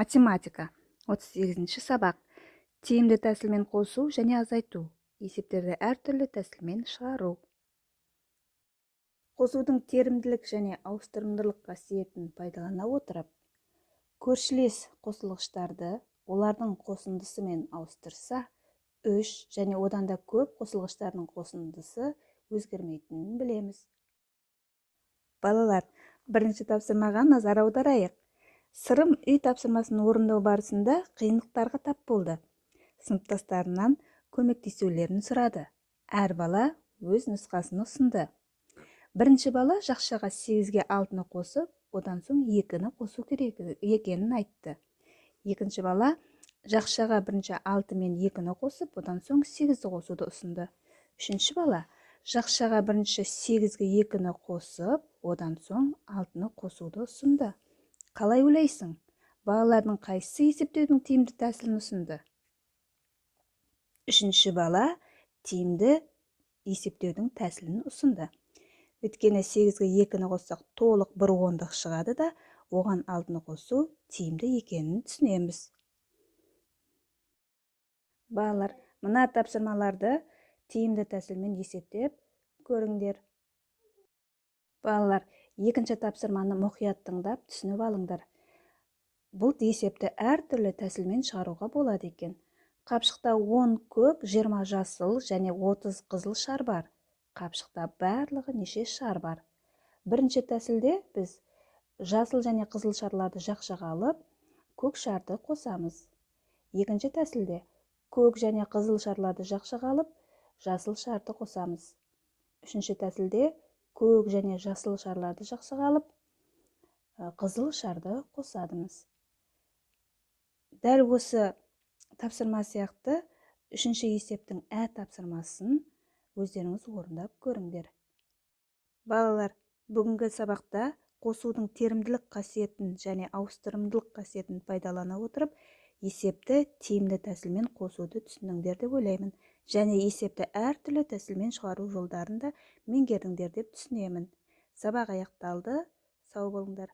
Математика, 38 сабақ. Тиімді тәсілмен қосу және азайту. Есептерді әртүрлі тәсілмен шығару. Қосудың терімділік және ауыстырымдылық қасиетін пайдалана отырып, көршілес қосылғыштарды олардың қосындысымен ауыстырса, 3 және одан да көп қосылғыштардың қосындысы өзгермейтінін білеміз. Балалар, бірінші тапсырмаға назар аударайық. Сырым үй тапсырмасын орындау барысында қиындықтарға тап болды. Сыныптастарынан көмектесулерін сұрады. Әр бала өз нұсқасын ұсынды. Бірінші бала жақшаға 8-ге 6-ны қосып, одан соң 2-ні қосу керек екенін айтты. Екінші бала жақшаға бірінші 6 мен 2-ні қосып, одан соң 8-ді қосуды ұсынды. Үшінші бала жақшаға бірінші 8-ге 2-ні қосып, одан соң 6-ны қосуды ұсынды. Қалай ойлайсың? Балалардың қайсысы есептеудің тиімді тәсілін ұсынды? Үшінші бала тиімді есептеудің тәсілін ұсынды. Өйткені 8-ге 2-ні қоссақ толық бір ондық шығады да, оған 6-ны қосу тиімді екенін түсінеміз. Балалар, мына тапсырмаларды тиімді тәсілмен есептеп көріңдер. Балалар, екінші тапсырманы мұқият тыңдап түсініп алыңдар. Бұл есепті әртүрлі тәсілмен шығаруға болады екен. Қапшықта 10 көк, 20 жасыл және 30 қызыл шар бар. Қапшықта барлығы неше шар бар? Бірінші тәсілде біз жасыл және қызыл шарларды жақшаға алып, көк шарды қосамыз. Екінші тәсілде көк және қызыл шарларды жақшаға алып, жасыл шарды қосамыз. Үшінші тәсілде көк және жасыл шарларды жақшаға алып, қызыл шарды қосадымыз. Дәл осы тапсырма сияқты үшінші есептің ә тапсырмасын өздеріңіз орындап көріңдер. Балалар, бүгінгі сабақта қосудың терімділік қасиетін және ауыстырымдылық қасиетін пайдалана отырып, есепті тиімді тәсілмен қосуды түсіндіңдер деп ойлаймын. Және есепті әртүрлі тәсілмен шығару жолдарын да меңгердіңдер деп түсінемін. Сабақ аяқталды. Сау болыңдар.